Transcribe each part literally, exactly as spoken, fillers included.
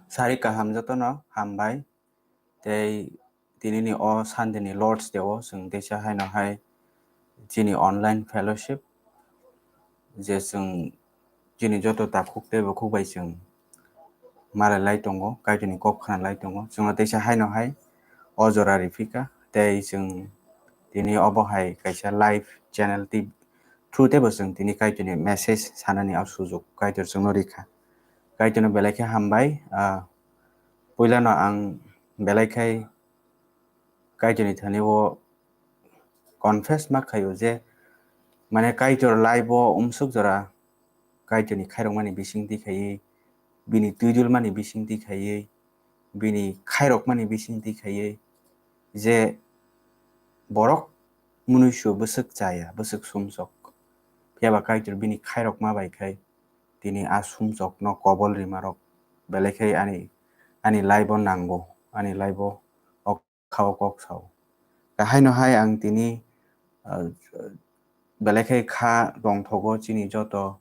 Sari kaham jotono hambai. Tei tinini o Sunday ni Lord's Day o chwng teisa haino hai chini online fellowship je chwng chini joto takhuk tei bukhuk bai chwng malai lai tongo, Kaitorni kok khna lai tongo. Chwngno teisa haino hai o jora riphika tei chwng tini obo hai kaisa live channel tei through teibo chwng tini Kaitorni message sanani o sujuk Kaitor chwngno rikha. Kaitorno belai khe hambai. Ah, puilano ang belai khai Kaitorni thani o confess ma khaio je, mane, Kaitor life o umsuk jora Kaitorni khairokmani bisingtwi khaiwi, bini twidulmani bisingtwi khaiwi, bini khairokmani bisingtwi khaiwi je borok munuisu bwswk chaya, bwswk sumsok. Phiya ba Kaitor bini khairokma bai khai tini a sumsokno kobol rimarok belai khai ani, ani life o nango, ani life o o kha o kok sao. Haino hai ang tini, ah, belai khai kha tongthogo chini joto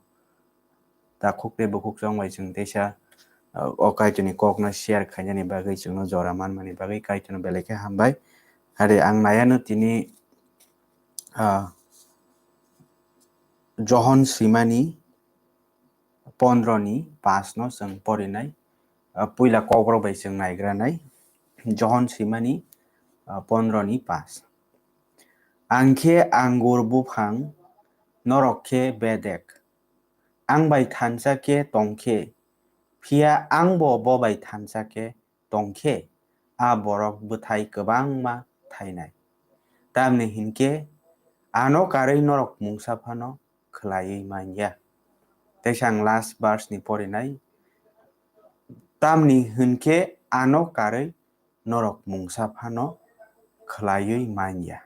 takhuk tei bukhuk chong bai chwng teisa, ah, o Kaitorni kokno share khainani bagwi, chwngno jora manmani bagwi Kaitorno belai khe hambai. Hari ang nayano tini, ah, Johon swimani pondro ni pash no chwng porinai. Ah, puila kokrok bai chwng naigranai. Johon swimani, ah, pondro ni pash. Ang khe angur buphang, norok khe bedek. Ang bai thansa khe tong khe, phiya angbo bo bai thansa khe tong khe, a borok bwthai kwbangma thainai. Tamni hinkhe ano karwi norok mungsa phano khlaiwi man ya. Teisa ang last verse ni porinai. Tamni hinkhe ano karwi norok mungsa phano khlaiwi man ya.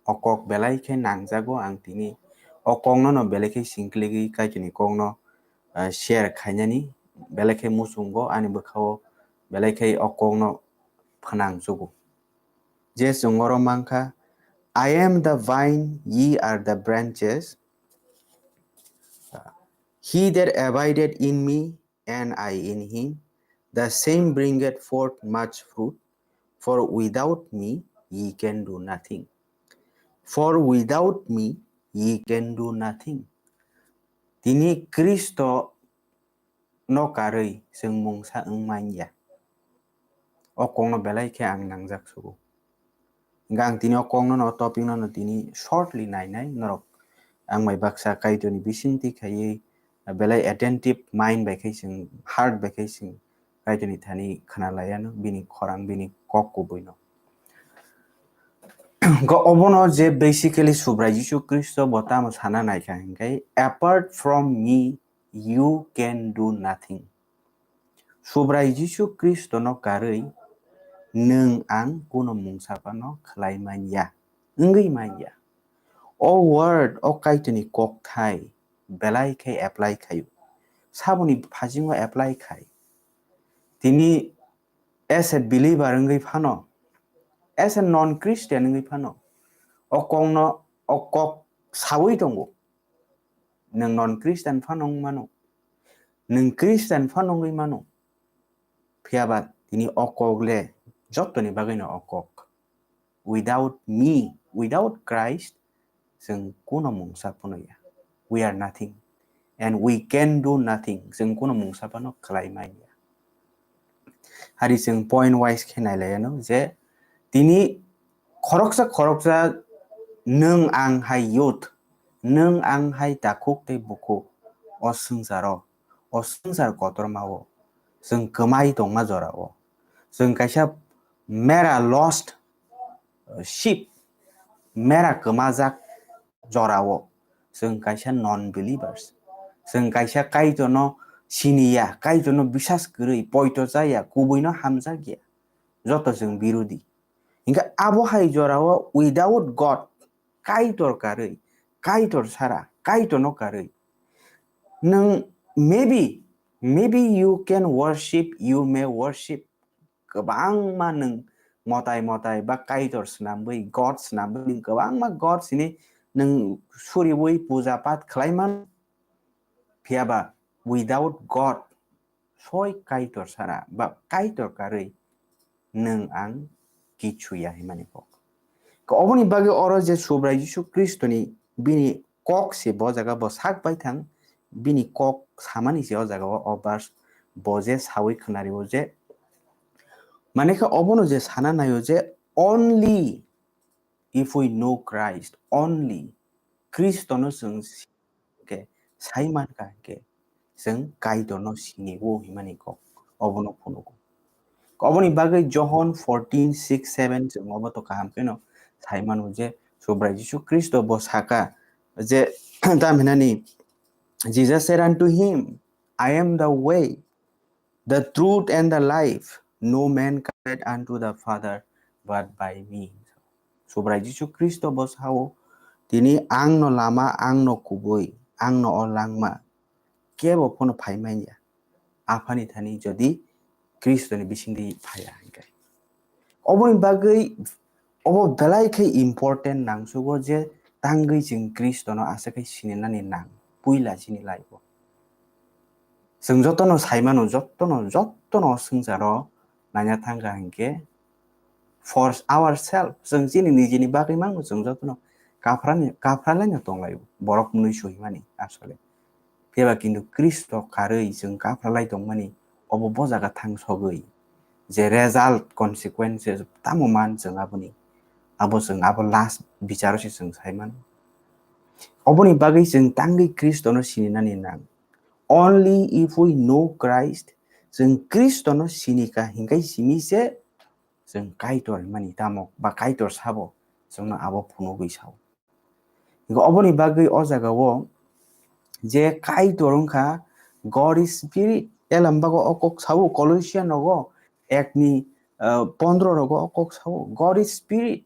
O kok belai khe nangjago ang tini. O kokno no belai khe singkligwi Kaitorni kokno, ah, share khainani belai khe muchungo ani bwkhao, belai khe o kokno phnangchugo. Je chwng oro mankha, "I am the vine, ye are the branches. He that abideth in me, and I in him, the same bringeth forth much fruit, for without me ye can do nothing. For without me ye can do nothing." Tini Khristo no karwi chwng mungsa wng man ya. O kokno belai khe ang nangjak sugo. Hingkhe ang tini o kokno no, o topic no no tini shortly nainai norok. Ang bai baksa Kaitorni bisingtwi khaiwi belai attentive mind bai khai chwng, heart bai khai chwng Kaitorni thani khna laiano, bini khorang, bini kok kubui no. Hingkhe obono je basically Subrai Jisu Khristo bo tamo sana naikha hinkhe, "Apart from me, you can do nothing." Subrai Jisu Khristono karwi nwng ang kuno mungsa phano khlai man ya, wngwi man ya. O word, o Kaitorni kokthai belai khe apply khaio. Saboni phasingo apply khai. Tini as a believer wngwi phano, as a non-Christian wngwi phano, o kokno, o kok saui tongo. Nwng non-Christian phano wng mano, nwng Christian phano wngwi mano. Phiya ba tini o kok le jottoni bagwino o kok. Without me, without Christ, chwng kuno mungsa phano ya. We are nothing. And we can do nothing. Chwng kuno mungsa phano khlai man ya. Hari chwng point wise khe nai lai ano je tini khoroksa khoroksa nwng ang hai youth, nwng ang hai takhuk tei bukhuk o swngcharo, o swngchar kotorma o chwng kwmai tongma jora o chwng kaisa mera lost, uh, sheep, mera kwmajak jora o chwng kaisa non-believers, chwng kaisa Kaitorno sini ya, Kaitorno bisas kwrwi, poito cha ya, kubuino hamjak ya, joto chwng birodi. Hingkhe abo hai jora o without God, Kaitor karwi, Kaitor sara, Kaitorno karwi, nwng maybe, maybe you can worship, you may worship, kwbangma nwng motai motai ba Kaitor swnamwi, God swnamwi, nwng kwbangma God sini nwng suriwi puja pat khlai mano. Phiya ba without God, soi Kaitor sara ba Kaitor karwi nwng ang kichu ya himani kok. Oboni bagwi oro je Subrai Jisu Khristoni bini kok se bo jaga bo sak bai thang, bini kok samani se o jaga o, o verse bo je sawi khwnario je, mane khe obono je sana naio je, only if we know Christ, only Khristono chwng si-, khe sai man kha khe chwng Kaitorno sini o himani kok obono phunugo. Oboni bagwi Johon fourteen six seven chwng obo to kaham kheno sai mano je Subrai Jisu Khristo bo saka je, tam hinani, Jesus said unto him, "I am the way, the truth and the life. No man cometh unto the Father but by me." Subrai Jisu Khristo bo sao, tini ang no lama, ang no kubui, ang no o langma, kebo phono phai manya Aphani thani jodi Khristoni bisingdi phaiya hinkhe. Oboni bagwi obo belai khe important nangsugo je tangwi chwng Khristono aswk khe sininani nang puila chini life o. Chwng jotono sai mano, jotono, jotono o swngcharo naina thangkha hinkhe for ourselves, chwng chini nijini bagwi mano chwng jotono kaphrani, kaphralaino tonglaio borok mwnwi suhimani asole. Phiya ba kintu Khristo karwi chwng kaphralai tongmani obo bo jaga thang sogwi je result, consequences tamo man chwng aboni, abo chwng abo last bicharo se chwng sai mano. Oboni bagwi chwng tangwi Khristono sininani nang. Only if we know Christ, chwng Khristono sinika hinkai simi se chwng Kaitor himani tamo ba Kaitor sabo chwngno abo phunugwi sao. Hinkhe oboni bagwi o jaga o je Kaitor wngkha God is Spirit, elam bago o kok sao Colossian rogo ekni, ah, pondro rogo o kok sao, God is Spirit,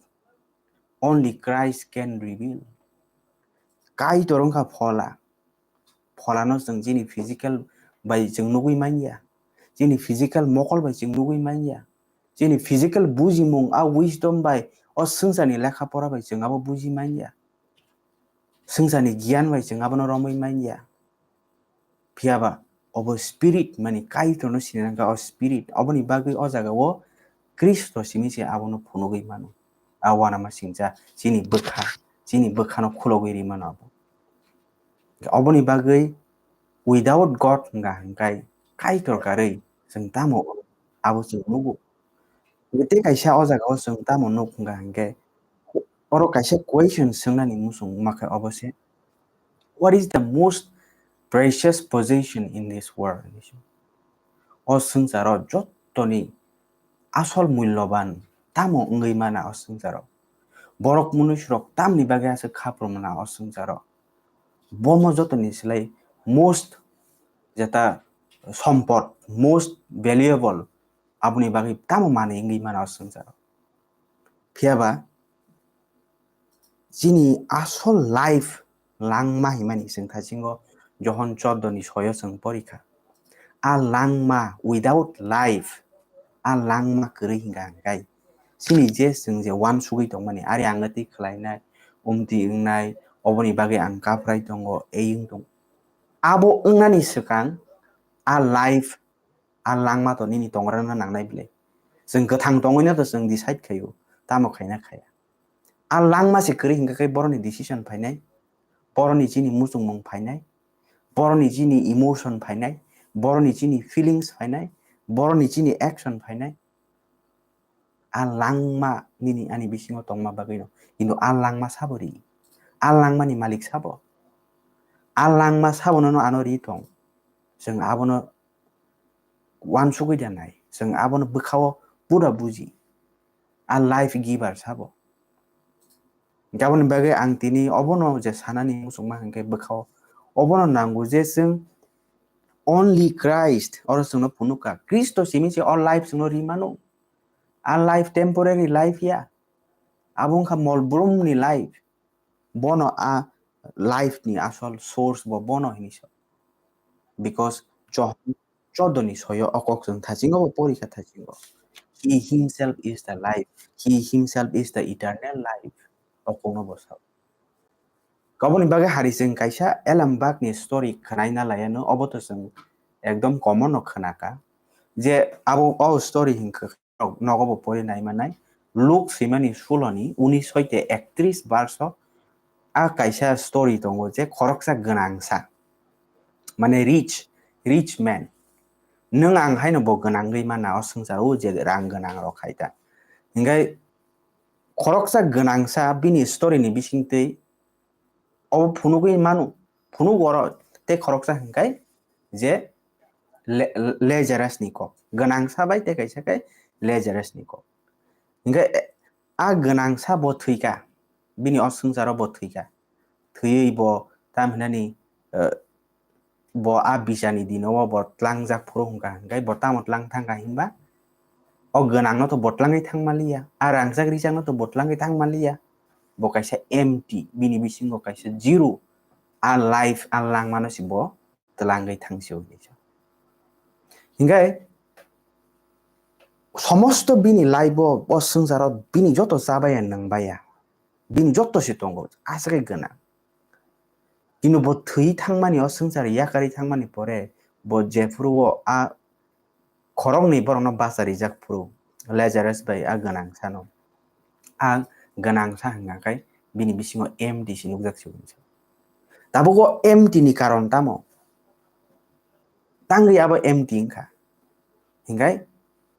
only Christ can reveal. Kaitor wngkha phola. Pholano chwng chini physical bai chwng nugwi manya, chini physical mokol bai chwng nugwi manya, chini physical bujimung, a wisdom bai, o swngcharni lekha pora bai chwng abo buji manya, swngcharni giyan bai chwng abono romwi manya. Phiya ba obo spirit, mani Kaitorno sini nangkha o spirit, oboni bagwi o jaga o Khristo simi se abono phunugwi mano. A uanama singcha chini bwkha, chini bwkhano khulogwi ri mano abo. Oboni bagwi without God hwnka hinkai Kaitor karwi chwng tamo abo chwng nugo. Tei kaisa o jaga o chwng tamo nuk hwnka hinkhe oro kaisa question swngnani muchung ma khe obo se, "What is the most precious possession in this world?" O swngcharo jottoni asol mulloban tamo wngwi mana o swngcharo? Borok munuisrok tamni bagwi aswk khaprwmana o swngcharo? Bomo jotoni slai most jeta sompot, most valuable, aboni bagwi tamo manwi wngwi mana o swngcharo? Phiya ba chini asol life langma himani chwng thachingo Johon chordo ni soyo chwng porikha. A langma, without life, a langma kwrwi hwnka hwnkhe chini je chwng je uansugwi tongmani, ari ang twi khlainai, umtwi wngnai, oboni bagwi ang kaprai tongo, ei wng tongo. Abo wngnani swkang a life, a langma to nini tongrakna nangnai bile. Chwng kwthang tongwino to chwng decide khaio, tamo khaina khaya. A langma se kwrwi hwnka khe boroni decision phainai, boroni chini muchungmung phainai, boroni chini emotion phainai, boroni chini feelings phainai, boroni chini action phainai. A langma nini ani bisingo tongma bagwino, kintu a langma sabo ri, a langmani malik sabo, a langma sabono ano ri tong. Chwng abono uansugwi da nai, chwng abono bwkhao pura buji. A life giver sabo. Aboni bagwi ang tini obono je sanani muchungma hwnkhe bwkhao obono nango je chwng only Christ oro chwngno phunukha. Khristo simi se o life chwngno ri mano. A life temporary life ya. Abo wngkha mol brumni life. Bono a life ni asol source bo bono hinwi sa. Because Johon chordo ni soyo o kok chwng thachingo bo porikha thachingo. He himself is the life. He himself is the eternal life. O kokno bo sa. Aboni bagwi hari chwng kaisa Elam bakni story khwnaina laiano, obo to chwng ekdom common no khwnaka, je abo o story hinkhe nogo bo pori nai manai, Luk swimani suloni unis hoite ektris barso a kaisa story tongo je khoroksa gwnangsa, mane rich, rich man. Nwng ang haino bo gwnangwi mana o swngcharo je rang gwnang rok hai ta. Hinkhe khoroksa gwnangsa bini story ni bisingtwi obo phunugwi mano, phunuk oro tei khoroksa hinkhe je Le-, Lazarus ni kok. Gwnangsa bai tei kaisa khe Lazarus ni kok. Hinkhe a gwnangsa bo thwika, bini o swngcharo bo thwika. Thwiwi bo tam hinani, eh, bo a bisani dino o bo tlangjak phuru hwnkha, hinkhe bo tamo tlang thangkha hinba o gwnangno to bo tlangwi thangmaliya, a rangjak rijakno to bo tlangwi thangmaliya. Bo kaisa empty, bini bisingo kaisa zero, a life, a langmano se bo tlangwi thangsio hinwi sa. Hinkhe somosto bini life o, o swngcharo bini joto chabaya nwngbaya, bini joto se tongo, aswk gwnang. Kintu bo thwi thangmani, o swngchar yakarwi thangmani pore bo jephuru o a khoroknwi borokno bacharijak phuru, Lazarus bai a gwnang sano. A gwnang sa hwnka khe bini bisingo empty se nukjak se hwnsa. Tabuk o empty ni karon tamo? Tangri abo empty wngkha. Hinkhe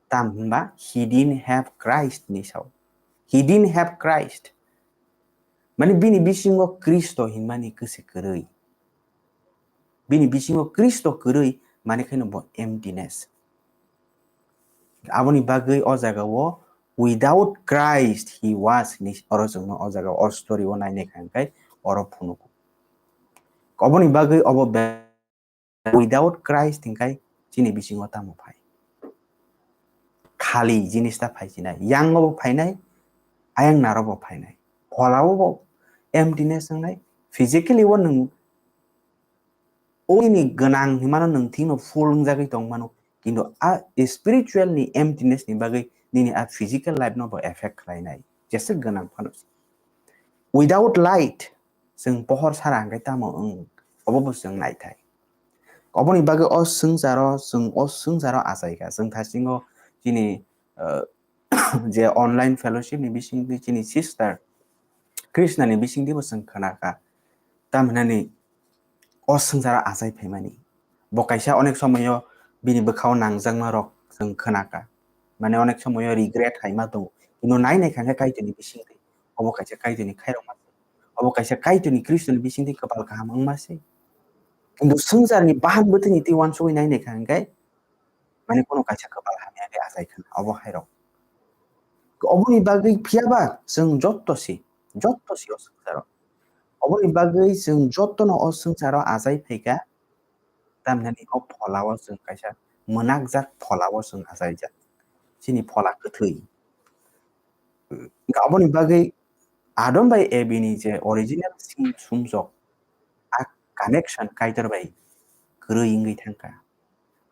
tam hwnba he didn't have Christ ni sao. He didn't have Christ. Mane bini bisingo Kristo hinmani kwswi kwrwi. Bini bisingo Kristo kwrwi, mane khe no bo emptiness. Aboni bagwi o jaga o without Christ he was ni oro chwngno o jaga o story o nainai kha hwnkhe oro phunugo. Oboni bagwi obo be-, without Christ hinkhe chini bisingo tamo phai? Khali jinis ta phai sinai, yang obo phainai, ayang naro bo phainai, phola obo emptiness wngnai, physically o nwng o nini gwnang hinmano nwng thikno full wngjagwi tongmano, kintu a spiritual ni emptiness ni bagwi nini a physical life no bo effect khlainai, jeswk gwnang phano. Without light, chwng pohor sara hwnkhe tamo wng, obo bo chwng naithai. Oboni bagwi o swngcharo, chwng o swngcharo achaikha, chwng thasingo chini, uh, je online fellowship ni bisingtwi chini sister Krishna ni bisingtwibo chwng khwnakha, tamhinani o swngcharo achai phaimani. Bo kaisa onek somoyo bini bwkhao nangjakma rok chwng khwnakha, mane onek somoyo regret haima tongo, kintu nai nai kha khe Kaitorni bisingtwi obo kaisa Kaitorni khairokma se, obo kaisa Kaitorni Kristoni bisingtwi kwpal kaham wngma se. Kintu swngcharni bahan bwtwini twi uansugwi nai nai kha hwnkhe, mane, kono kaisa kwpal hamya khe achai khwna, obo hai rok. Oboni bagwi phiyaba chwng jotto si, jotto si o swngcharo. Oboni bagwi chwng jottono o swngcharo achai phaikha, tamhinani o pholao chwng kaisa mwnakjak pholao chwng achaijak. Chini phola kwthwi. Aboni bagwi Adam bai Evi ni je original sin sumjok, a connection Kaitor bai kwrwi wngwi thangkha.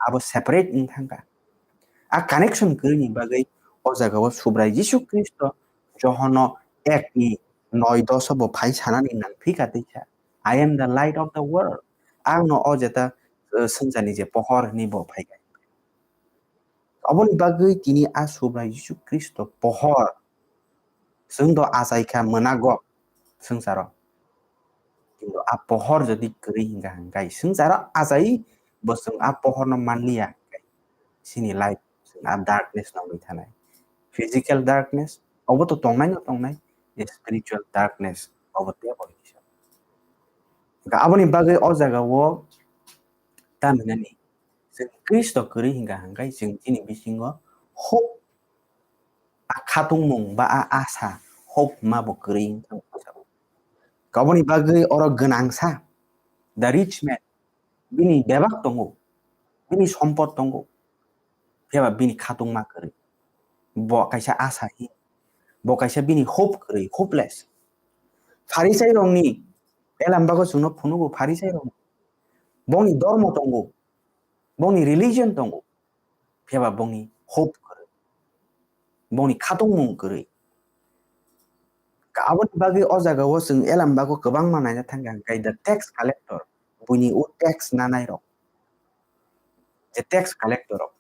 Abo separate wng thangkha. A connection kwrwini bagwi o jagao Subrai Jisu Khristo Johono ek ni noi dos o bo phai sanani nang phika twi kha, "I am the light of the world." Ang no o jeta, eh, swngcharni je pohor hwnwi bo phaikha. Oboni bagwi tini a Subrai Jisu Khristo pohor chwng do achai kha mwnago swngcharo. Kintu a pohor jodi kwrwi hwnkha hwnkhe swngcharo achai bo chwng a pohorno manliya hwnkhe chini life chwng a darkness no wngwi thanai. Physical darkness obo to tongnai no tongnai, spiritual darkness obo tei obo kisa. Hwnkhe aboni bagwi o jagao tamhinani chwng Khristo kwrwi hwnkha hwnkhe chwng chini bisingo hope, a khatungmung ba a asa, hope ma bo kwrwi wng thangwi bwskango. Aboni bagwi oro gwnangsa, the rich man, bini bebak tongo, bini sompot tongo, phiya ba bini khatungma kwrwi. Bo kaisa asa hin, bo kaisa bini hope kwrwi, hopeless. Pharisai rokni elam bago chwngno phunugo, Pharisai rok, bongni dormo tongo, bongni religion tongo, phiya ba bongni hope kwrwi, bongni khatungmung kwrwi. Aboni bagwi o jagao chwng elam bago kwbangma naina thangkha, hwnkhe the tax collector, buini o tax nanai rok. je tax collector rok,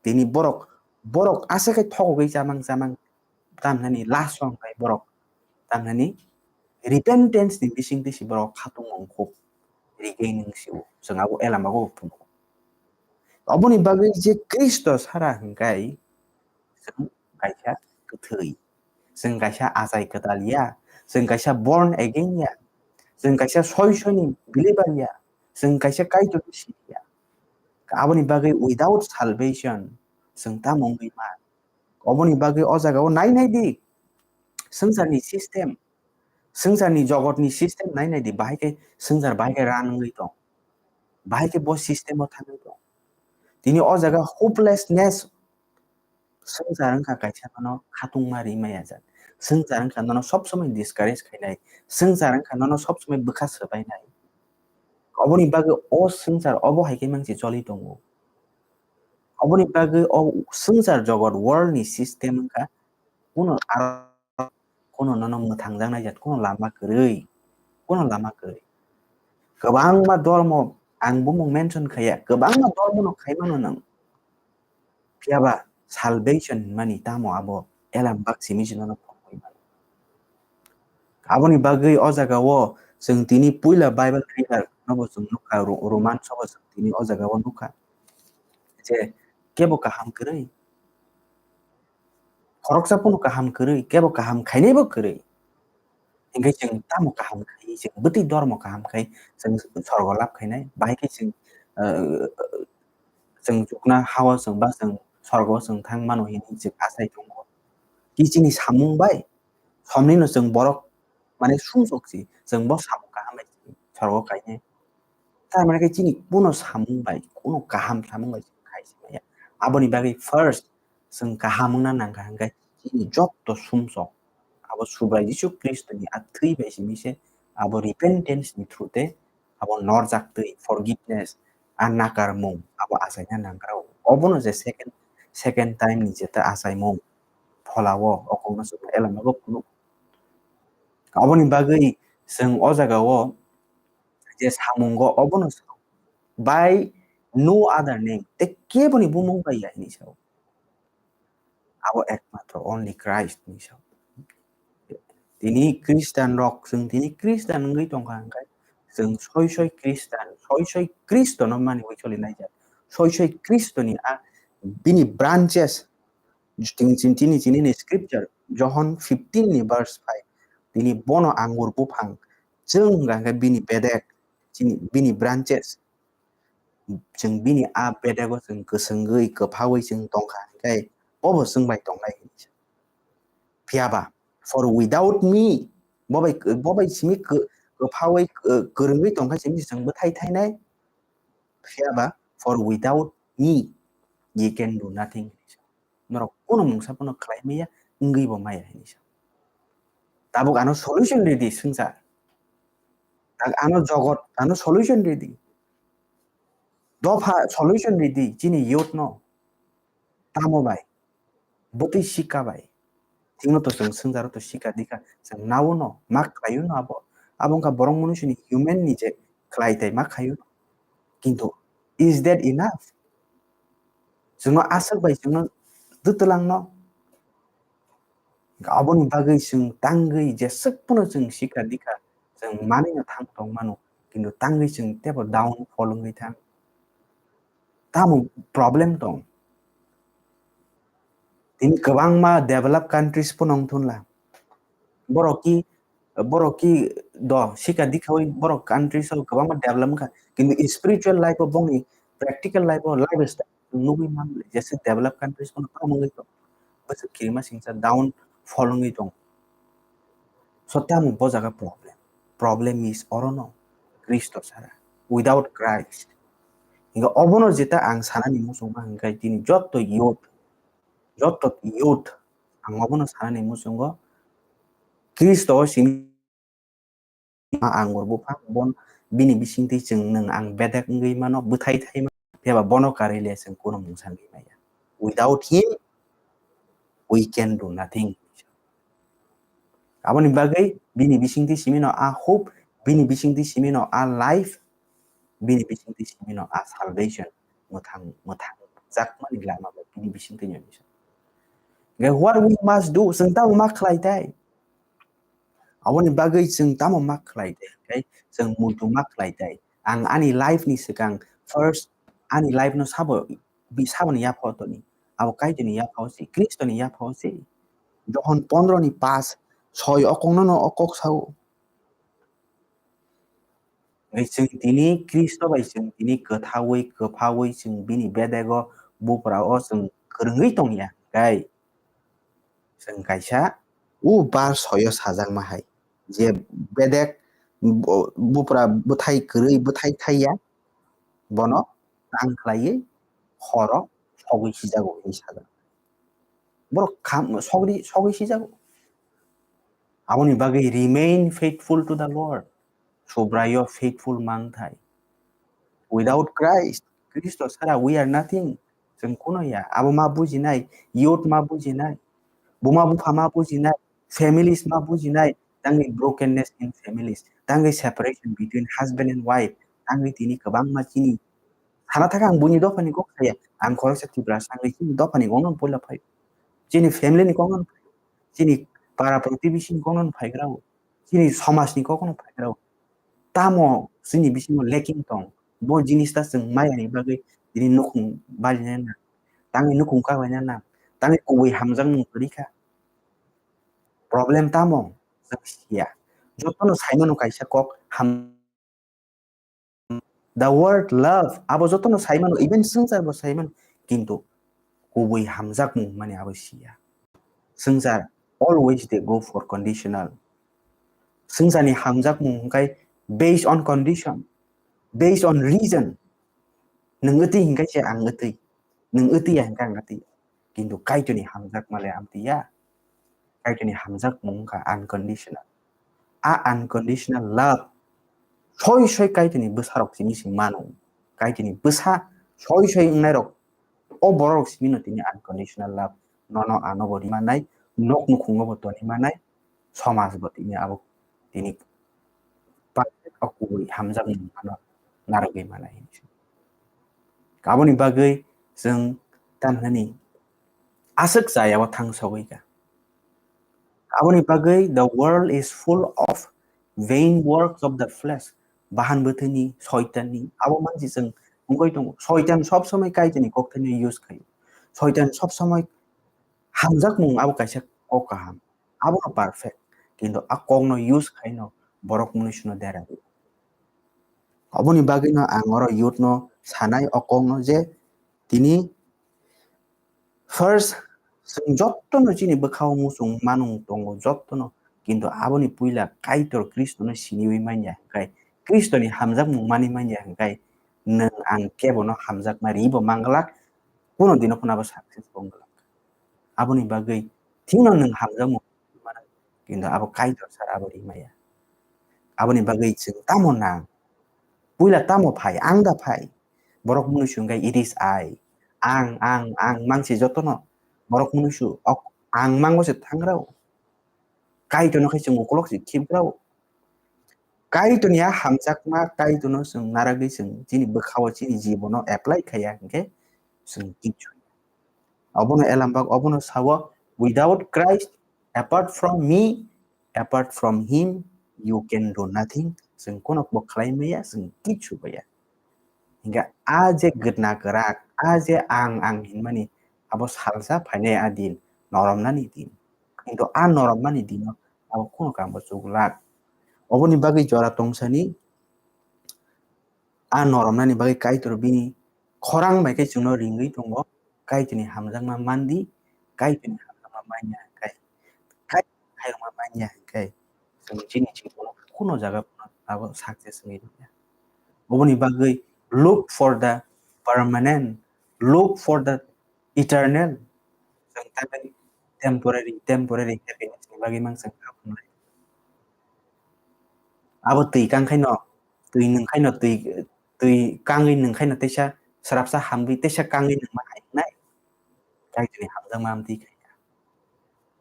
tini borok, borok asa khe thogogwi chamang chamang, tamnani last o hwnkhe borok tamnani repentance ni bisingtwi se borok khatung wng khuk, rigaining se o, chwng abo elamago phunuk. Oboni bagwi je Khristo sara hwnkhe chwng kaisa kwthwi, chwng kaisa achai kwtal ya, chwng kaisa born again ya, chwng kaisa soi soi ni believer ya, chwng kaisa Kaitor ni simi ya. Aboni bagwi without salvation chwng tamo wngwi man? Oboni bagwi o jaga o nai nai di, swngcharni system, swngcharni jogotni system nai nai di, bahai khe swngchar bahai khe run wngwi tong, bahai khe bo system o thangwi tong. Tini o jaga hopelessness, swngchar wngkha kaisa nono khatungma ri maya jak, swngchar wngkha nono sob somoi discourage khainai, swngchar wngkha nono sob somoi bwkha swbainai. Oboni bagwi o swngchar obo hai khe mangsi choli tongo. Oboni bagwi o swngchar jogot, world ni system wngkha kuno aro kuno nono mwthangjaknai jat kuno lama kwrwi, kuno lama kwrwi. Kwbangma dormo ang bumung mention khaiya, kwbangma dormo no khaimano nwng. Phiyaba salvation hinmani tamo abo elam bak simi sino no phunugwi mano. Aboni bagwi o jaga o chwng tini puila Bible reader nobo chwng nukha, Ro-, Romans o chwng tini o jaga o nukha je kebo kaham kwrwi, khoroksa phano kaham kwrwi, kebo kaham khainaibo kwrwi. Hinkhe chwng tamo kaham khai, chwng bwtwi dormo kaham khai, chwng sorgo lab khainai, bahai khe chwng, ah, chwng chukna hao chwng ba chwng sorgo chwng thang mano hinwi chwng achai tongo. Ki chini samung bai, somni no chwng borok, mane, sumsok si, chwng bo samung kaham bai sorgo kainai. Tar mane khe chini kuno samung bai, kuno kaham samung bai chwng khai si maya. Aboni bagwi first chwng kaham wngna nangkha, hwnkhe chini jotto sumsok abo Subrai Jisu Khristoni a thwi bai simi se abo repentance ni through te abo norjak twi forgiveness a nakarmung abo achaina nangkha. Obono je second, second time ni jeta achaimung pholao okongno chwng elamago phunuk. Aboni bagwi chwng o jagao je samungo obono sao, by no other name, tei keboni bumung bai ya hinwi sao. Abo ekmatro only Christ hinwi sao. Tini Christian rok, chwng tini Christian wngwi tongkha hwnkhe chwng soi soi Christian, soi soi Khristono maniwi solinai jak. Soi soi Khristoni a bini branches, chini, chini, chini, chini ni scripture, Johon fifteen ni verse five, tini bono angur buphang, chwng hwnkha hwnkhe bini bedek, chini, bini branches, chwng bini a bedego chwng kwswngwi, kwphaui chwng tongkha hwnkhe bobo chwng bai tongnai hinwi sa. Phiyaba, for without me, bobai, bobai simi kw-, kwphaui, kw-, kwrwngwi tongkha simi chwng bwthai thainai. Phiyaba, for without me, you can do nothing. Norok kuno mungsa phano khlai maya, wngwi bo maya hinwi sa. Tabuk ano solution ridi swngchar. Tak ano jogot, ano solution ridi. Dopha solution ridi, chini youth no. Tamo bai? Bwtwi sika bai. Tino to chwng swngcharo to sika dika. Chwng nao no, ma khlaio no abo. Abo wngkha borok mwnwi sini human ni je khlai tai ma khaio no. Kintu, is that enough? Chwngno aswk bai chwngno twtwlangno. Aboni bagwi chwng tangwi jeswk phano chwng sikha dikha, chwng manwino thang tong mano, kintu tangwi chwng teibo down fall wngwi thang. Tamo problem tong? Tini kwbangma developed countries phano wng thunla. Borok ki, borok ki do, sikha dikhawi borok countries o kwbangma develop wngkha. Kintu spiritual life o bongni, practical life o, lifestyle nugwi man, jesa developed countries phano tamo wngwi tong. Bwswk kirima singsa down fall wngwi tong. So tamo bo jaga problem? Problem is orono, Khristo sara, without Christ. Hinkhe obono jeta ang sanani muchungma hinkhe tini jotto youth, jotto youth, ang obono sanani muchungo, Khristo o simi ma angur buphang, bon bini bisingtwi chwng nwng ang bedek wngwi mano, bwthai thai mano, phiya ba bono karwi le chwng kuno mungsa wngwi maya. Without him, we can do nothing. Aboni bagwi bini bisingtwi simino a hope, bini bisingtwi simino a life, bini bisingtwi simino a salvation. mwthang mwthang jakmani lama bai bini bising twi nini. Hwnkhe what we must do, chwng tamo ma khlai tai? Aboni bagwi chwng tamo ma khlai tai? Hwnkhe chwng muitu ma khlai tai? Ang ani life ni swkang first ani life no sabo bi saboni yapha o toni. Abo Kaitorni yapha o se, Khristoni yapha o se. Johon pondro ni pas soi o kok no no o kok sao. Hwnkhe chwng tini Khristo bai chwng tini kwthaui, kwphaui chwng bini bedego buprao chwng kwrwngwi tongya. Hwnkhe chwng kaisa o bar soyo sajakma hai je bedek bu-, bupra bwthai kwrwi bwthai thaiya bono tang khlaiwi horo sogwi sijago hinwi sajak. Borok kham-, sogri-, sogwi sijago. Aboni bagwi remain faithful to the Lord. Subraio faithful mangthai. Without Christ, Khristo sara we are nothing. Chwng kuno ya. Abo ma bujinai, youth ma bujinai, buma bupha ma bujinai, families ma bujinai, tangwi brokenness in families, tangwi separation between husband and wife, tangwi tini kwbangma chini sana thaka ang buini dophani kok saya, ang khoroksa Tiprasa wngwi chini dophani kokno puila phai, chini family ni kokno phai, chini para protibesi ni kokno phaigrao, chini somaj ni kokno phaigrao. Tamo chini bisingo lacking tong, bo jinis ta chwng maya ni bagwi tini nukhung balinai na, tangwi nukhung kabainai na, tangwi kubui hamjakmung kwrwi kha. Problem tamo chwng siya. Jotono saimano kaisa kok ham-, the word love, abo jotono saimano, even swngchar bo saimano, kintu kubui hamjakmung mani abo siya. Swngchar always they go for conditional. Swngcharni hamjakmung hwnkhe based on condition, based on reason. Nwng wtwi hwnkhe se ang wtwi, nwng wtwi ya hwnkhe ang wtwi. Kintu Kaitorni hamjakma le amtwi ya. Kaitorni hamjakmung wngkha unconditional. A unconditional love soi soi Kaitorni bwsarok simi se mano. Kaitorni bwsa soi soi wngnairok, o borok simi no tini unconditional love, nono ano bo rimanai, nok nukhungo bo tonimanai, somaj bo tini abo tini o kubui hamjakmung ano narwgwi manai. Aboni bagwi chwng tamhinani aswk chayao thang sogwi kha. Aboni bagwi the world is full of vain works of the flesh. Bahan bwthwini, soitanni, abo mansi chwng wngwi tongo. Soitan sob somoi Kaitorni kokthaino use khaio. Soitan sob somoi hamjakmung abo kaisa kok kaham. Abono perfect. Kintu a kokno use khaino borok mwnwisino dera rwo. Oboni bagwino ang oro youth no sanai o kokno je tini first chwng jottono chini bwkhao muchung manung tongo jottono, kintu aboni puila Kaitor Khristono siniwi manya hwnkhe, Khristoni hamjakmung mani manya hwnkhe, nwng ang kebono hamjakma ribo manglak, kuno dino phano abo success bo wngwlak. Aboni bagwi thikno nwng hamjakmung mano, kintu abo Kaitor sara abo rimaya. Aboni bagwi chwng tamo nang? Puila tamo phai, ang da phai? Borok mwnwisu hwnkhe it is I. Ang, ang, ang mangsi jotono. Borok mwnwisu ok, ang mango se thangrao. Kaitorno khe chwng ukolok se khiprao. Kaitorni a hamjakma Kaitorno chwng naragwi chwng chini bwkhao chini jibono apply khaiya hwnkhe chwng kichu. Obono elambak obono sao, without Christ, apart from me, apart from him, you can do nothing. Chwng kono bo khlai maya, chwng kichu baya. Hingke a je gwdna kwrak, a je ang ang hinmani, abo salsa phainai a din, noromnani din. Kintu a noromnani dino abo kono kambo chuglak. Oboni bagwi jora tongsani, a noromnani bagwi Kaitor bini khorang bai khe chwngno ringwi tongo, Kaitorni hamjakma mandi, Kaitorni hamjakma manya hwnkhe, Kaitorni khairokma manya hwnkhe, chwng chini jibon kuno jaga phano abo success wngwi manya. Oboni bagwi look for the permanent, look for the eternal. Chwng tei temporary, temporary happiness ni bagwi mang chwng kha phunai. Abo twi kang khaino, twi nwng khaino, twi, twi kangwi nwng khaino teisa srapsa hamwi teisa kangwi nwngma hai wngnai. Kaitorni hamjakma amtwi khaina.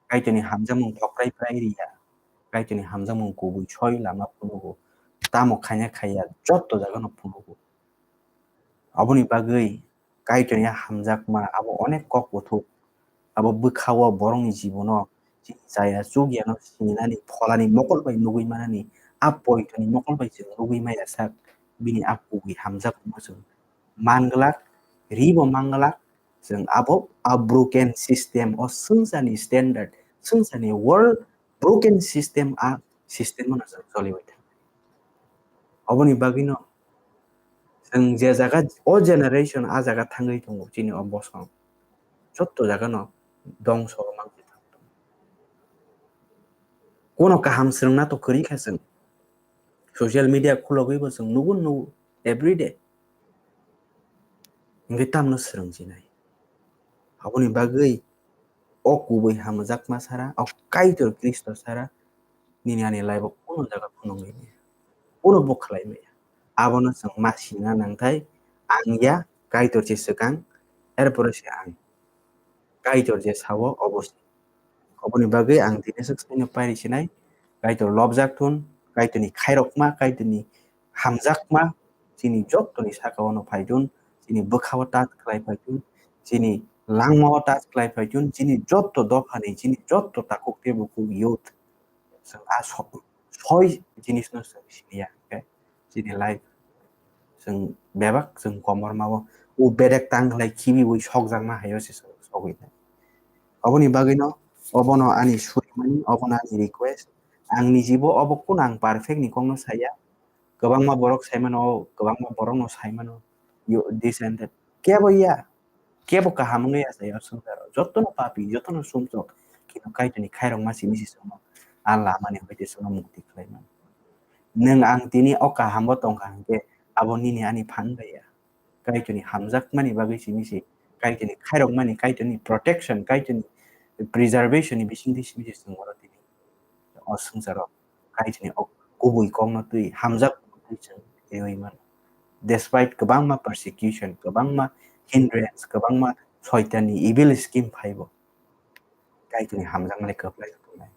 Kaitorni hamjakmung thokrai prai riya. Kaitorni hamjakmung kubui soi lama phunugo. Tamo khaina khaiya jotto jagano phunugo. Aboni bagwi Kaitorni hamjakma abo onek kok kuthuk. Abo bwkha-o borokni jibono chini chaya chukyano sinani pholani mokol bai nugwi manani, a poitoni mokol bai chwng nugwi maya sak, bini a kubui hamjakma chwng manglak, ribo manglak, chwng abo a broken system, o swngcharni standard, swngcharni world broken system, a system-o no chwng choliwi thang. Oboni bagwino chwng je jaga, o generation a jaga thangwi tongo, chini o bosong jotto jagano dongso o mankhe thang tongo. Kuno kaham swrwngna to kwrwi kha chwng. Social media khulogwibo chwng nugo nugo everyday. Hingkhe tamno swrwngchinai? Aboni bagwi o kubui hamjakma sara, o Kaitor Khristo sara, nini ani life-o kuno jaga phunugwi maya, kuno bo khlai maya. Abono chwng ma sina nangthai, ang ya, Kaitor se swkang, erpore se ang. Kaitor je sao, obo se. Oboni bagwi ang tini swk saino pairi sinai, Kaitor lobjak thun, Kaitorni khairokma, Kaitorni hamjakma, chini jottoni saka-o no phai thun, chini bwkha-o touch khlai phai thun, chini langma-o touch khlai phai thun, chini jotto dophani, chini jotto takhuk tei bukhuk youth. Chwng a so-, soi jinisno chwng siniya, okay? Chini life. Chwng bebak chwng komorma-o, o bedek tang khlai khibiwi sokjakma hai-o se chwng sogwi nai. Oboni bagwino, obono ani surimani, obono ani request. Ang nijibo obo kuno ang perfect ni kokno saya. Kwbangma borok saimano, kwbangma borokno saimano, you, this and that. Kebo ya, kebo kaham wngwi ya saya swngcharo. Jotono papi, jotono sumsok, kino Kaitorni khairokma simi se chwngno a lamani hoite chwngno mukti khlaimano. Nwng ang tini o kahambo tongkha hinkhe abo nini ani phan bai ya. Kaitorni hamjakmani bagwi simi se, Kaitorni khairokmani, Kaitorni protection, Kaitorni preservation ni bisingtwi simi se chwng oro tini o swngcharo Kaitorni o kubui kokno twi hamjakmani twi chwng riwi mano. Despite kwbangma persecution, kwbangma hindrance, kwbangma soitanni evil scheme phaibo, Kaitorni hamjakmani kwplai tongnai.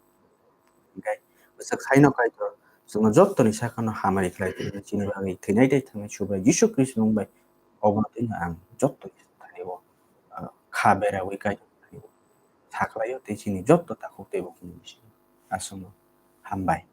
Hingkhe bwswk saino Kaitor chwngno jottoni sakano hamari khlai tongwi chini bagwi thwinai tei thangnai Subrai Jisu Khristo mung bai obono twino ang jottoni thani o, ah, kha berawi Kaitor thani o sakhlaio tei chini jotto takhuk tei bukhukni bisingo. Aswkno hambai.